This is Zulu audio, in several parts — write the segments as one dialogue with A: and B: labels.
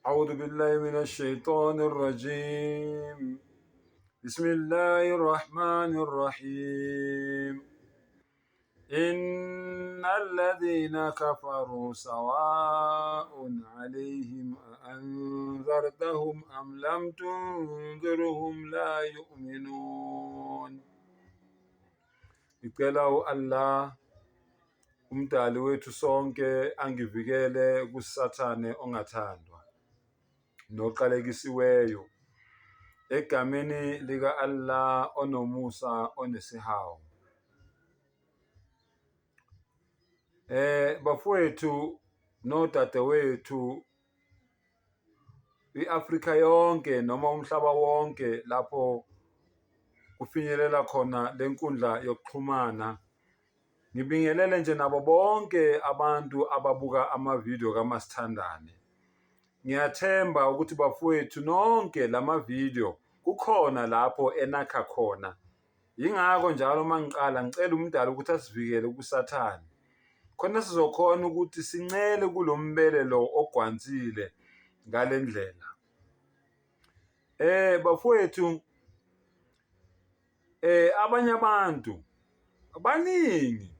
A: أعوذ بالله من الشيطان الرجيم. بسم الله الرحمن الرحيم. إن الذين كفروا سواء عليهم أأنذرتهم أم لم تنذرهم لا يؤمنون. Ngicela u-Allah umdali wethu sonke angivikele kuSathane ongathandwa noqalekisiweyo, egameni lika-Allah onomusa onesihawu. Bafowethu nodadewethu, i-Afrika yonke noma umhlaba wonke lapho kufinyelela khona le nkundla yokuxhumana, ngibingelele nje nabo bonke abantu ababuka amavidiyo kaMasithandane. Ngiyathemba ukuthi bafowethu nonke lama video kukhona lapho enakha khona. Yingakho njalo uma ngiqala ngicela umdali ukuthi asivikele kuSathane, khona sizokhona ukuthi sincele kulo mbele lo ogwansile ngale ndlela. Bafowethu, abanye abantu abaningi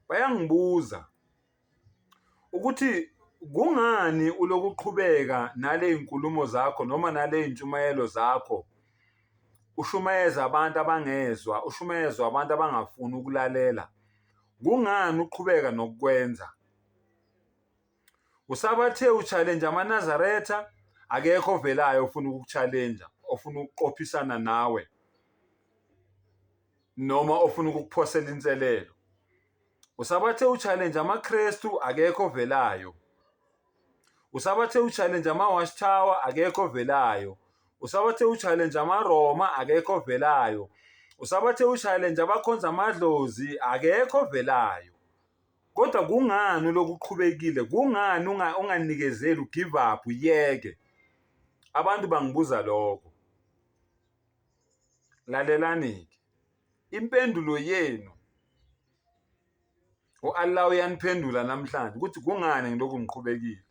A: bayangibuza ukuthi kungani ulokuqhubeka nale nkulumo zakho noma nale ntshumayelo zakho, ushumayeza abantu abangezwa, ushumayezwa abantu abangafuni ukulalela. Kungani uqhubeka nokukwenza? Usabathe u-challenge amaNazaretha, akekho ovelayo ofuna ukuku-challenge, ofuna ukuqophisana nawe noma ofuna ukukuphosela inselelo. Usabathe u-challenge amaKrestu, akekho ovelayo. Usabathe u-challenge ama-Watchtower, akekho ovelayo. Usabathe u-challenge amaRoma, akekho ovelayo. Usabathe u-challenge abakhonza amadlozi, akekho ovelayo. Kodwa kungani ulokuqhubekile? Kungani unganikezeli, u-give up, uyeke? Abantu bangibuza lokho. Lalelani-ke impendulo yenu. U-Allah uyaniphendula namhlanje ukuthi kungani ngilokhu ngiqhubekile.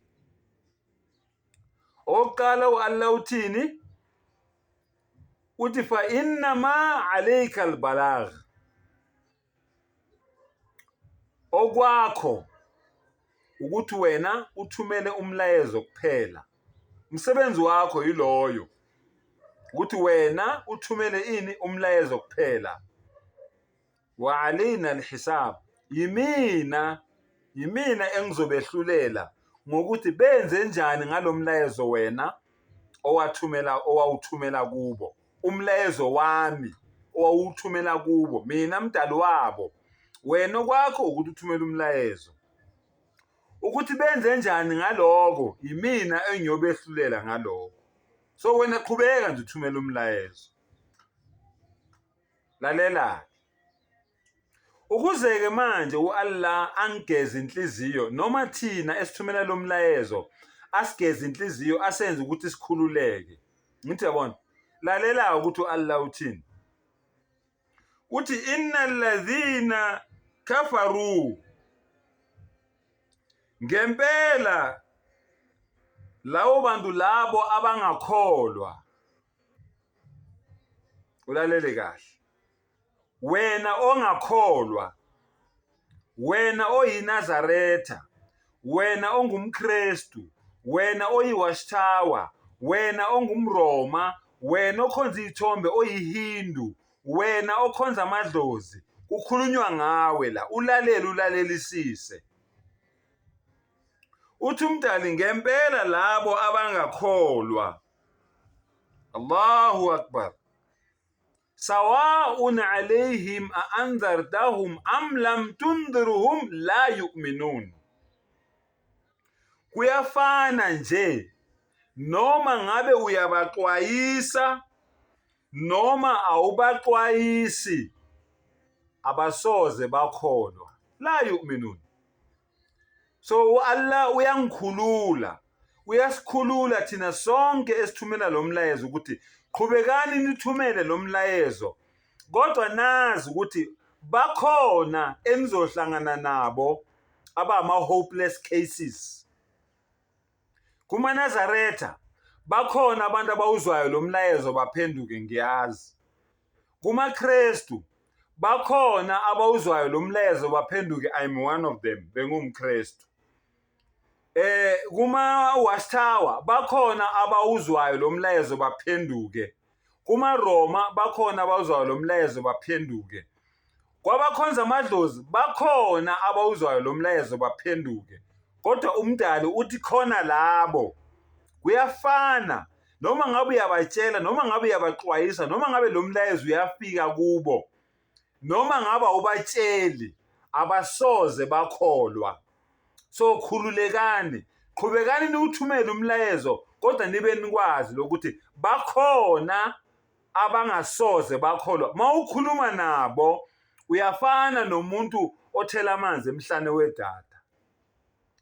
A: Okokuqala, u-Allah uthini? Uthi fa innama alayka albalagh, okwakho ukuthi wena uthumele umlayezo kuphela. Umsebenzi wakho yiloyo, ukuthi wena uthumele ini? Umlayezo kuphela. Wa alaina alhisab, yimina engizobehlulela ngokuthi benze njani ngalomlayezo wena owathumela, owawuthumela kubo, umlayezo wami owawuthumela kubo, mina mdali wabo. Wena okwakho ukuthi uthumele umlayezo, ukuthi benze njani ngaloko yimina engiyobehlulela ngaloko. So wena qhubeka nje uthumele umlayezo. Lalela ukuze-ke manje u-Allah angigeze inhliziyo, noma thina esithumela lo mlayezo asigeze inhliziyo, asenze ukuthi sikhululeke. Ngithi yabona, lalela ukuthi u-Allah uthini. Uthi innal ladhina kafaru, ngempela lawo bantu labo abangakholwa. Ulalele kahle wena ongakholwa, wena oyiNazaretha, wena ongumKristu, wena oyiWatchtower, wena ongumRoma, wena okhonza iy'thombe oyiHindu, wena okhonza amadlozi, kukhulunywa ngawe la. Ulalele, ulalelisise. Uthi umdali ngempela labo abangakholwa, Allahu Akbar, sawaun alayhim a andhartahum am lam tundhirhum la yu'minun. Kuyafana nje noma ngabe uyabaxwayisa noma awubaxwayisi, abasoze bakholwa. La yu'minun. So u-Allah uyangikhulula, uyasikhulula thina sonke esithumela lo mlayezo ukuthi qhubekani nithumele lo mlayezo, kodwa nazi ukuthi bakhona enizohlangana nabo abama-hopeless cases. KumaNazaretha bakhona abantu abawuzwayo lo mlayezo baphenduke ngiyazi. KumaKrestu bakhona abawuzwayo lo mlayezo baphenduke, I'm one of them, benguMkrestu. Kuma Watchtower bakhona abawuzwayo lo mlayezo baphenduke. KumaRoma bakhona abawuzwayo lo mlayezo baphenduke. Kwabakhonza amadlozi bakhona abawuzwayo lo mlayezo baphenduke. Kodwa uMdali uthi khona labo kuyafana noma ngabe uyabatshela noma ngabe uyabaxwayisa noma ngabe lo mlayezo uyafika kubo noma ngabe awubatsheli abasoze bakholwa. So khululekani, qhubekani niwuthumele umlayezo kodwa nibe nikwazi lokuthi bakhona abangasoze bakholwa. Mawukhuluma nabo uyafana nomuntu othela amanzi emhlane wedada.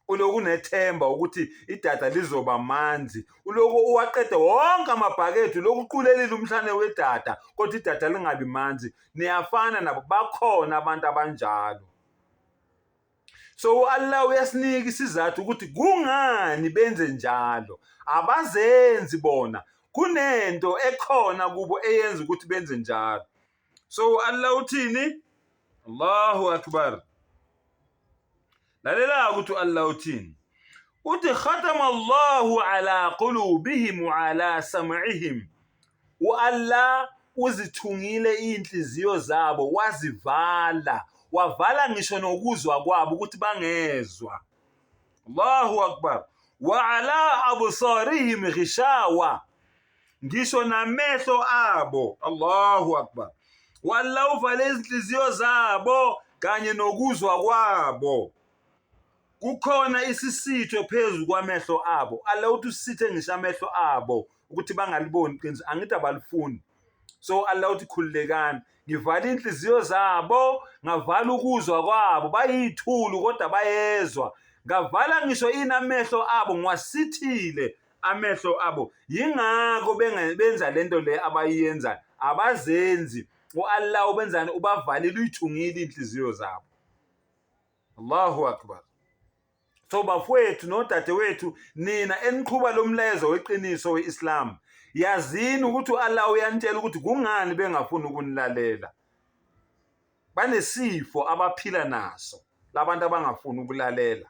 A: Uloku unethemba ukuthi idada lizoba manzi, uloku uwaqede wonke amabhakede, uloku uqulelile umhlane wedada kodwa idada lingabi manzi. Niyafana nabo, bakhona abantu abanjalo. So u-Allah uyasinika isizathu ukuthi kungani benze njalo. Abazenzi bona, kunento ekhona kubo eyenza ukuthi benze njalo. So u-Allah uthini? Allahu Akbar. Lalela ukuthi u-Allah uthini. Uthi khatama Allahu ala qulubihim wa ala sam'ihim. U-Allah uzithungile iy'nhliziyo zabo wazivala, wavala ngisho nokuzwa kwabo ukuthi bangezwa. Allahu Akbar. Wa ala absarihim ghishawa, ngisho namehlo abo. Allahu Akbar. U-Allah uvale izinhliziyo zabo kanye nokuzwa kwabo. Kukhona isisitho phezu kwamehlo abo. Allah uthi usithe ngisho amehlo abo ukuthi bangaliboni iqiniso, angithi abalifuni. So Allah uthi khululekani, ngivala inhliziyo zabo, ngavala ukuzwa kwabo, bayithulu kodwa bayezwa. Ngavala ngisho ini amehlo abo, ngiwasithile amehlo abo. Yingakho benza lento le abayiyenzayo, abazenzi. U-Allah ubenzani? Ubavalile, uyithungile iy'nhliziyo zabo. Allahu Akbar. So bafowethu nodadewethu, nina eniqhuba lo mlayezo weqiniso we-Islam, yazini ukuthi u-Allah uyanitshela ukuthi kungani bengafuni ukunilalela. Banesifo abaphila naso labantu abangafuni ukulalela.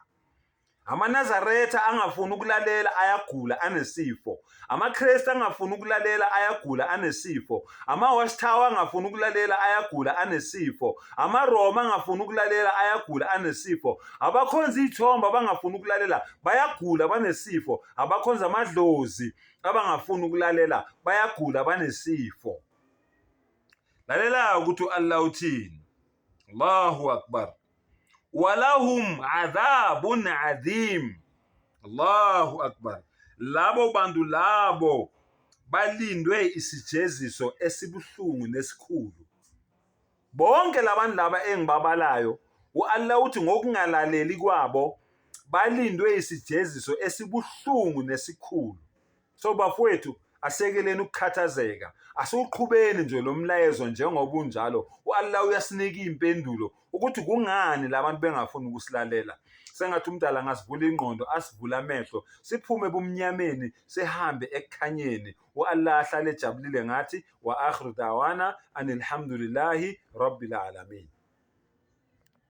A: AmaNazaretha angafuni ukulalela ayagula anesifo. AmaKristu angafuni ukulalela ayagula anesifo. Ama-Watchtower angafuni ukulalela ayagula anesifo. AmaRoma angafuni ukulalela ayagula anesifo. Abakhonza iy'thombe abangafuni ukulalela bayagula banesifo. Abakhonza amadlozi abangafuni ukulalela bayagula banesifo. Lalela ukuthi u-Allah uthini. Allahu Akbar. Walahum adhabun adhim. Allahu Akbar. Labo bantu labo balindwe isijeziso esibuhlungu nesikhulu. Bonke labantu laba engibabalayo, u-Allah uthi ngokungalaleli kwabo balindwe isijeziso esibuhlungu nesikhulu. So bafowethu asekeleni ukukhathazeka, asiwuqhubeni nje lo mlayezo njengoba unjalo. U-Allah uyasinika iy'mpendulo ukuthi kungani labantu bengafuni ukusilalela. Sengathi umdala angasivula ingqondo, asivule amehlo, siphume ebumnyameni sihambe ekukhanyeni. U-Allah ahlale ejabulile ngathi. Wa akhiru dawana anilhamdulillahi rabbil alamin.